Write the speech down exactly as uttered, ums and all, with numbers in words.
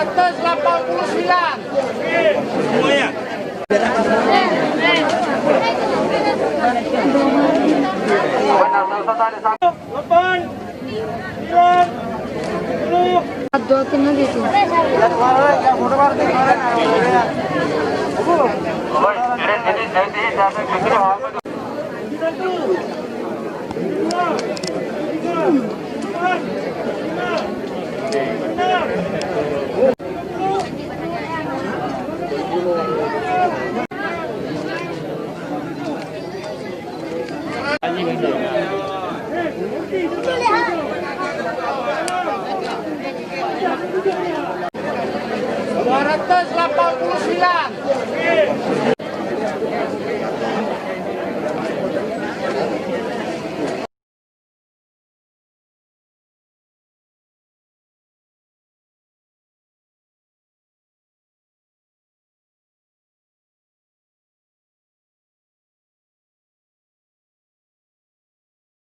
Seratus lapan puluh sembilan. Lapan, sembilan, sepuluh. Dua tinggal itu. Dua ratus lapan puluh sembilan.